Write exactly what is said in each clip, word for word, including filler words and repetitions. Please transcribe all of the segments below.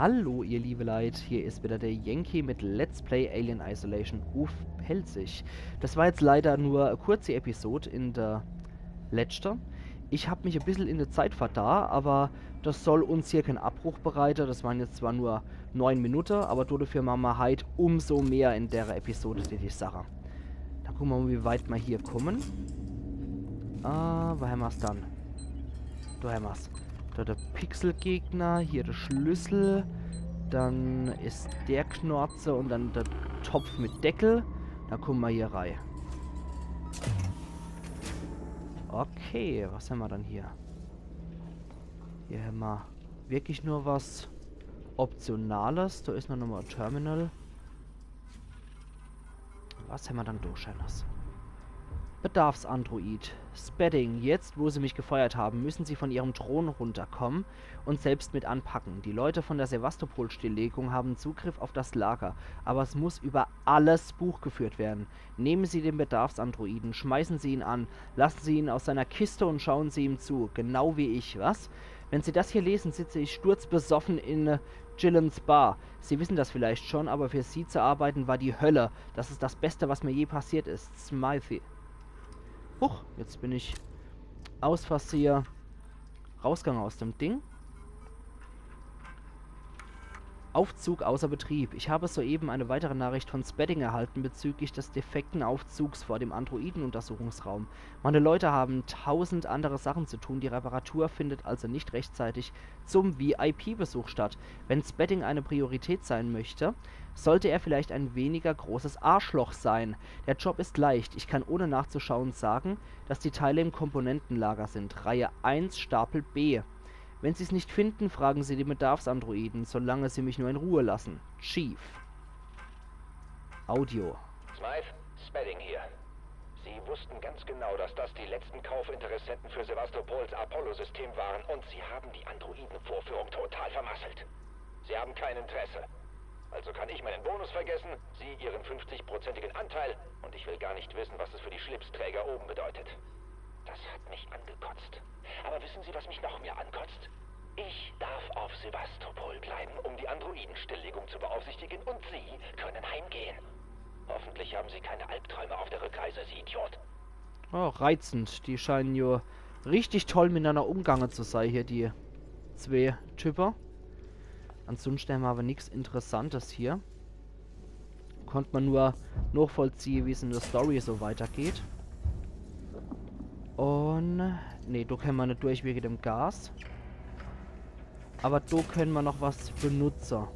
Hallo, ihr liebe Leit, hier is wieder der Yankee mit Let's Play Alien Isolation uff Pälzisch. Das war jetzt leider nur e kurze Episode in der letschte. Ich hab mich e bissel in der Zeit verda, aber das soll uns hier kein Abbruch bereite. Das waren jetzt zwar nur neun Minute, aber dodefür mache mer heit umso mehr in der Episode, die, die Sache. Dann gucke mer mal, wie weit mer hier kommen. Ah, wo hämmer's dann? Do hämmer's. Do der Pixelgegner, hier der Schlüssel, dann is der Knorze und dann der Topf mit Deckel. Dann kumme mer hier rei. Okay, was hämmer dann hier? Hier hämmer wirklich nur was Optionales. Do is noch nochmal e Terminal. Was hämmer dann do Scheenes? Bedarfsandroid. Spedding, jetzt, wo Sie mich gefeuert haben, müssen Sie von Ihrem Thron runterkommen und selbst mit anpacken. Die Leute von der Sevastopol-Stilllegung haben Zugriff auf das Lager, aber es muss über alles Buch geführt werden. Nehmen Sie den Bedarfsandroiden, schmeißen Sie ihn an, lassen Sie ihn aus seiner Kiste und schauen Sie ihm zu, genau wie ich. Was? Wenn Sie das hier lesen, sitze ich sturzbesoffen in, äh, Gillens Bar. Sie wissen das vielleicht schon, aber für sie zu arbeiten war die Hölle. Das ist das Beste, was mir je passiert ist. Smythe. Huch, jetzt bin ich aus Versehe rausgegangen aus dem Ding. Aufzug außer Betrieb. Ich habe soeben eine weitere Nachricht von Spedding erhalten bezüglich des defekten Aufzugs vor dem Androidenuntersuchungsraum. Meine Leute haben tausend andere Sachen zu tun. Die Reparatur findet also nicht rechtzeitig zum V-I-P-Besuch statt. Wenn Spedding eine Priorität sein möchte, sollte er vielleicht ein weniger großes Arschloch sein. Der Job ist leicht. Ich kann ohne nachzuschauen sagen, dass die Teile im Komponentenlager sind. Reihe eins, Stapel B. Wenn Sie's nicht finden, fragen Sie die Bedarfsandroiden, solange sie mich nur in Ruhe lassen. Chief. Audio. Smythe, Spedding hier. Sie wussten ganz genau, dass das die letzten Kaufinteressenten für Sevastopols Apollo-System waren und Sie haben die Androidenvorführung total vermasselt. Sie haben kein Interesse. Also kann ich meinen Bonus vergessen, Sie Ihren fünfzig-prozentigen Anteil und ich will gar nicht wissen, was es für die Schlipsträger oben bedeutet. Das hat mich angekotzt. Aber wissen Sie, was mich noch mehr ankotzt? Ich darf auf Sevastopol bleiben, um die Androidenstilllegung zu beaufsichtigen und Sie können heimgehen. Hoffentlich haben Sie keine Albträume auf der Rückreise, Sie Idiot. Oh, reizend. Die scheinen jo richtig toll mitenanner umgange zu sei hier, die zwee Type. Ansonsten hämmer aber nix Interessantes hier. Konnt mer nur nochvollziehe, wie's in der Story so weitergeht. Und nee, do kenne mer net durch wege dem Gas. Aber do kenne mer noch was benutze.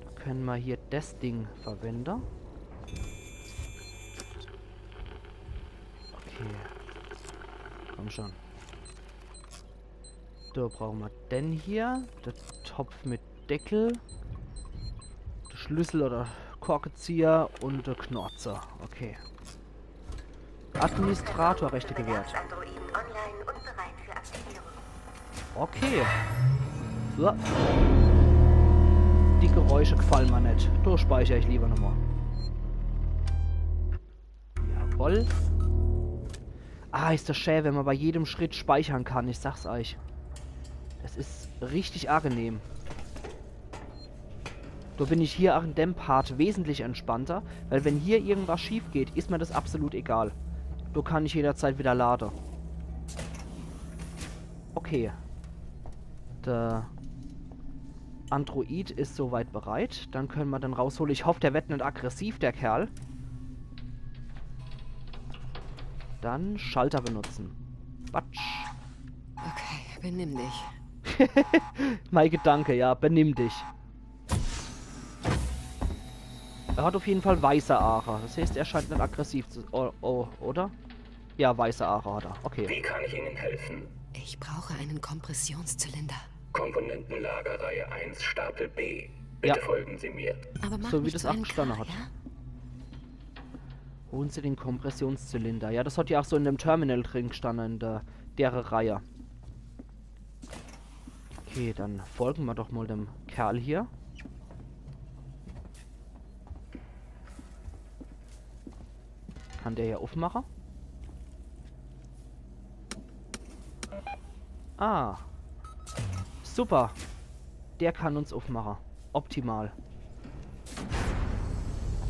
Do kenne mer hier des Ding verwende. Okay. Komm schon. Do brauche mer den hier. Der Topf mit Deckel. Der Schlüssel oder Korkezieher und der Knorzer. Okay. Administratorrechte gewährt. Androiden online und bereit für Aktivierung. Okay. So. Die Geräusche gefallen mir net. Do speicher ich lieber nochmal. Jawoll. Ah, is das schä, wenn man bei jedem Schritt speichern kann. Ich sag's euch. Das is richtig angenehm. Do bin ich hier auch in dem Part wesentlich entspannter, weil wenn hier irgendwas schief geht, is mir das absolut egal. Do kann ich jederzeit wieder lade. Okay. Der Android is soweit bereit. Dann kenne mer den raushole. Ich hoff, der werd net aggressiv, der Kerl. Dann Schalter benutzen. Batsch. Okay, benimm dich. Mein Gedanke, ja, benimm dich. Er hat auf jeden Fall weiße Haare. Das heißt, er scheint net aggressiv zu... Oh, oh, oder? Ja, weiße Haare hat er. Okay. Wie kann ich Ihnen helfen? Ich brauche einen Kompressionszylinder. Komponentenlager Reihe eins, Stapel B. Bitte Ja. Folgen Sie mir. Aber mach So wie mich das zu einem abgestanden Kerl, hat. Ja? Holen Sie den Kompressionszylinder. Ja, das hat ja auch so in dem Terminal drin gestanden, in der, dere Reihe. Okay, dann folgen wir doch mal dem Kerl hier. Kann der hier aufmachen? Ah. Super. Der kann uns uffmache. Optimal.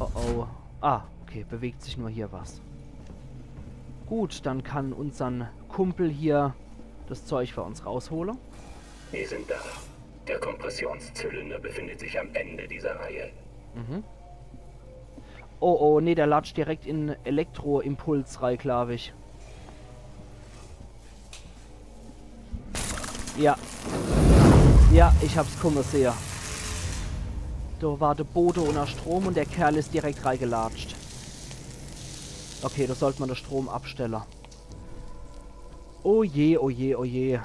Oh oh. Ah, okay, bewegt sich nur hier was. Gut, dann kann unsern Kumpel hier das Zeug für uns raushole. Wir sind da. Der Kompressionszylinder befindet sich am Ende dieser Reihe. Mhm. Oh oh, nee, der latscht direkt in Elektroimpuls rei, glaub ich. Ja. Ja, ich hab's kumme sehe. Do war de Bode unner Strom und der Kerl is direkt reigelatscht. Okay, do sollt ma de Strom abstelle. Oh je, oh je, oh je.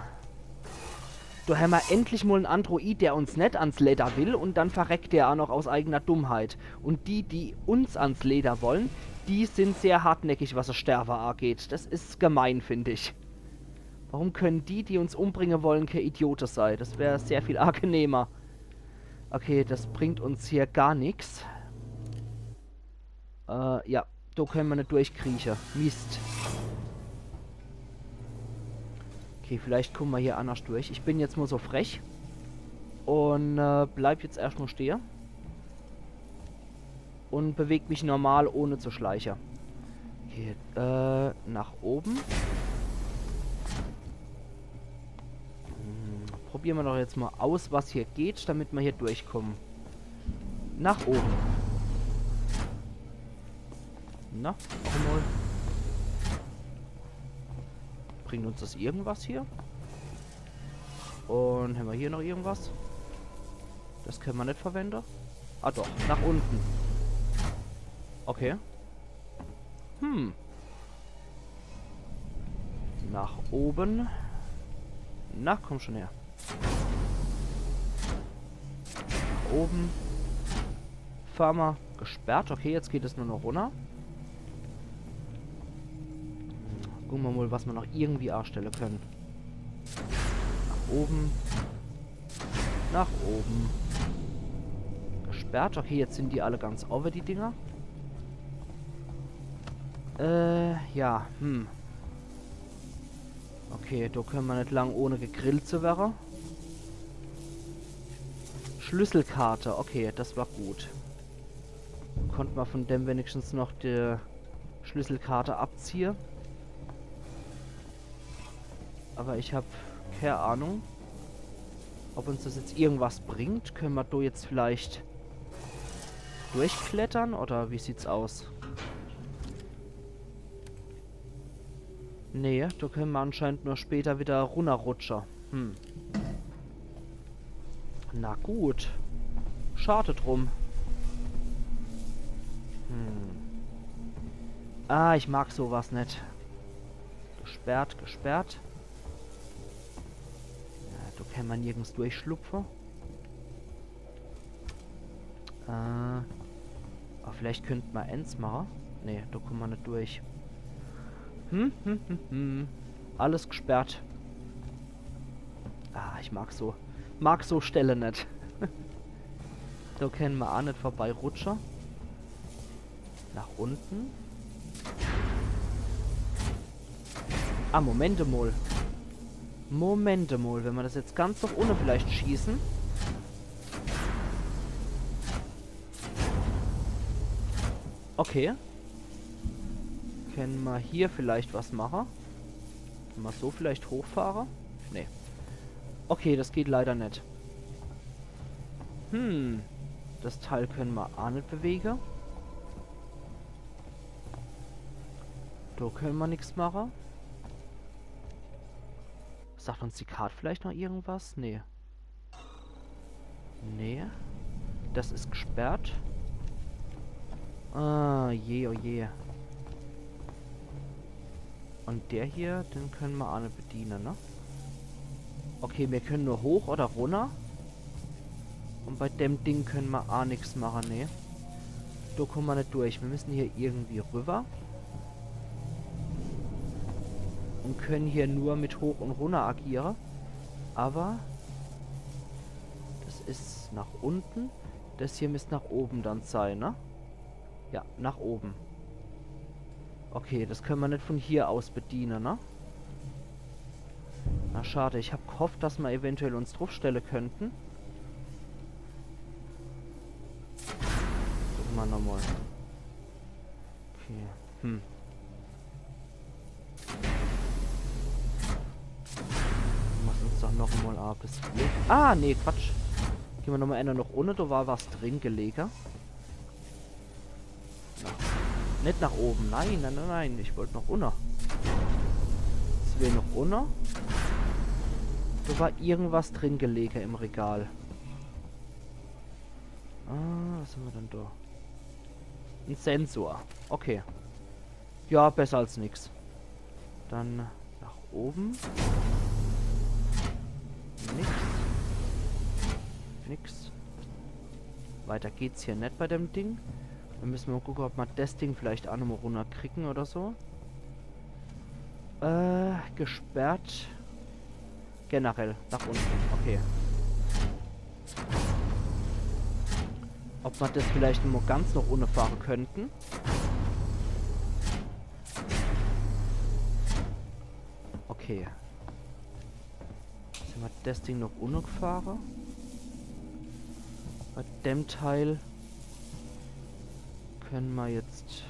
Do hämmer endlich mol en Android, der uns net ans Ledder will, und dann verreckt der aa noch aus eigener Dummheit. Und die, die uns ans Ledder wollen, die sind sehr hartnäckig, was es Sterwe ageht. Das is gemein, find ich. Warum können die, die uns umbringe wollen, kee Idiote sei? Das wär sehr viel angenehmer. Okay, das bringt uns hier gar nix. Äh, ja, do können ma net durchkrieche. Mist. Okay, vielleicht kommen ma hier annerscht durch. Ich bin jetzt mol so frech. Und äh, bleib jetzt erscht mol stehe. Und beweg mich normal, ohne zu schleiche. Okay, äh, nach oben. Hm, probiere ma doch jetzt mol aus, was hier geht, damit ma hier durchkommen. Nach oben. Na, noch emol. Bringt uns das irgendwas hier? Und hämmer hier noch irgendwas? Das können ma net verwende. Ah doch, nach unten. Okay. Hm. Nach oben. Na, komm schon her. Nach oben. Fahr ma. Gesperrt. Okay, jetzt geht es nur noch runner. Gucke ma mol, was ma noch irgendwie aastelle können. Nach oben. Nach oben. Gesperrt. Okay, jetzt sind die alle ganz owwe, die Dinger. Äh, ja, hm. Okay, do können ma net lang ohne gegrillt zu werre. Schlüsselkarte, okay, das war gut. Konnt ma von dem wenigstens noch die Schlüsselkarte abziehe. Aber ich hab kee Ahnung, ob uns das jetzt irgendwas bringt. Können ma do jetzt vielleicht durchklettern oder wie sieht's aus? Nee, do können ma anscheinend nur später wieder runnerrutsche. Hm. Na gut. Schade drum. Hm. Ah, ich mag sowas net. Gesperrt, gesperrt. Ja, do kann ma nirgends durchschlupfe. Äh, aber vielleicht könnt ma ens mache. Nee, do kommt ma net durch. Hm, hm, hm, hm. Alles gesperrt. Ah, ich mag so. Mag so Stelle net. Do können ma aa net vorbeirutsche. Nach unten. Ah, Moment mol. Moment mol, wenn ma das jetzt ganz noch unne vielleicht schießen. Okay. Können ma hier vielleicht was mache? Können ma so vielleicht hochfahre? Nee. Okay, das geht leider net. Hm. Das Teil können ma aa net bewege. Do können ma nix mache. Sagt uns die Kart vielleicht noch irgendwas? Nee. Nee. Das is gesperrt. Ah, je, oh je. Und der hier, den können ma aa net bediene, ne? Okay, mir können nur hoch oder runner. Und bei dem Ding können ma aa nix mache, nee. Do kommen ma net durch. Wir müssen hier irgendwie rüber. Und können hier nur mit hoch und runner agiere. Aber das is nach unten. Das hier müsst nach oben dann sein, ne? Ja, nach oben. Okay, das können ma net von hier aus bediene, ne? Na schade, ich hab gehofft, dass ma eventuell uns drufstelle könnten. Mal nochmal. Okay. Hm. Mach uns doch noch mal a bis hier. Ah, nee, Quatsch. Geh mer nochmal eener noch unne, do war was drin gelege. Net nach oben. Nein, nein, nein, nein. Ich wollt noch unne. Zwee noch unne. Do war irgendwas drin gelege im Regal. Ah, was hammer dann do? En Sensor. Okay. Ja, besser als nix. Dann nach oben. Nix. Nix. Weiter geht's hier net bei dem Ding. Dann müsse mer mal gucke, ob mer des Ding vielleicht a nochmal runnerkriegen oder so. Äh, gesperrt. Generell, nach unten. Okay. Ob mer des vielleicht mo ganz noch unne fahre könnten? Okay. Sinn mer des Ding noch unne gefahre? Bei dem Teil könne mer jetzt,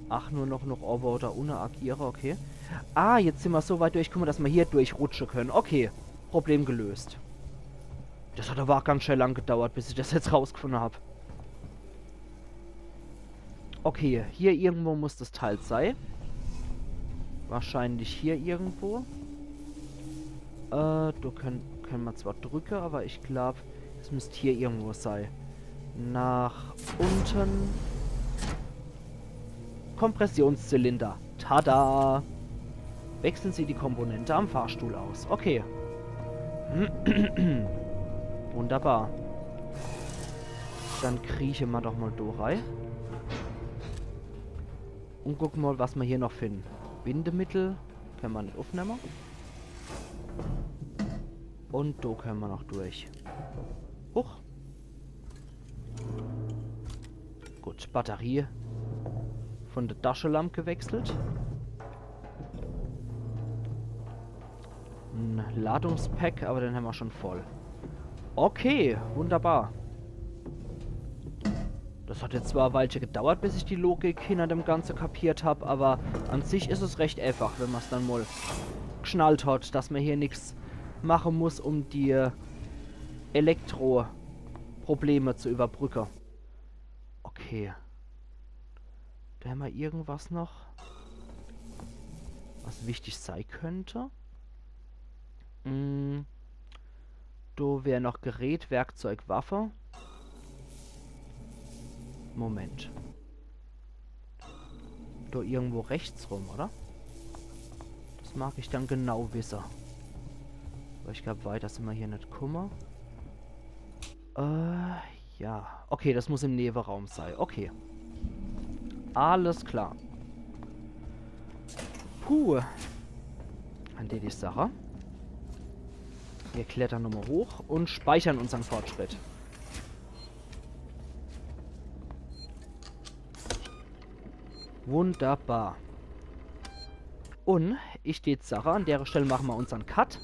ach, nur noch, noch owwe oder unne agiere, okay. Ah, jetzt sinn mer so weit durchkumme, dass mer hier durchrutsche könne. Okay, Problem gelöst. Des hat awwer ach ganz schön lang gedauert, bis ich des jetzt rausgefunde hab. Okay, hier irgendwo muss des Teil sei. Wahrscheinlich hier irgendwo. Äh, do könne, könne mer zwar drücke, awwer ich glaub, es müsst hier irgendwo sei. Nach unten. Kompressionszylinder. Tada! Wechseln Sie die Komponente am Fahrstuhl aus. Okay. Wunderbar. Dann krieche mer doch mal do rei. Un gucke mal, was mer hier noch finden. Bindemittel könne mer net uffnemme. Un do könne mer noch durch. Huch. Gut, Batterie von der Taschelamp gewechselt. En Ladungspack, awwer den hammer schon voll. Okay, wunderbar. Des hat jetzt zwar e Weilche gedauert, bis ich die Logik hinner dem Ganze kapiert hab, awwer an sich is es recht eifach, wenn mer's dann mal gschnallt hat, dass mer hier nix mache muss, um die Elektro-Probleme zu überbrücke. Okay. Do hammer irgendwas noch, was wichtig sei könnt. Mm, do wär noch Gerät, Werkzeug, Waffe. Moment. Do irgendwo rechts rum, oder? Des mag ich dann genau wisse. Awwer ich glaub, weiter sinn mer hier net kumme. Äh, ja. Okay, des muss im Neweraum sei. Okay. Alles klar. Puh. An die, die Sache. Mir klettere nochmal hoch un speichere unsern Fortschritt. Wunderbar. Un ich deet sache, an dere Stell mache mer unsern Cut.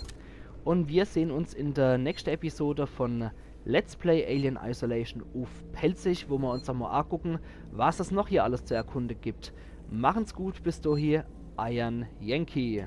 Un mir sehn uns in der nächschte Episode von Let's Play Alien Isolation uff Pälzisch, wo mer uns dann mal agucke, was es noch hier alles zu erkunde gibt. Machen's gut, bis dohie, eiern Yankee.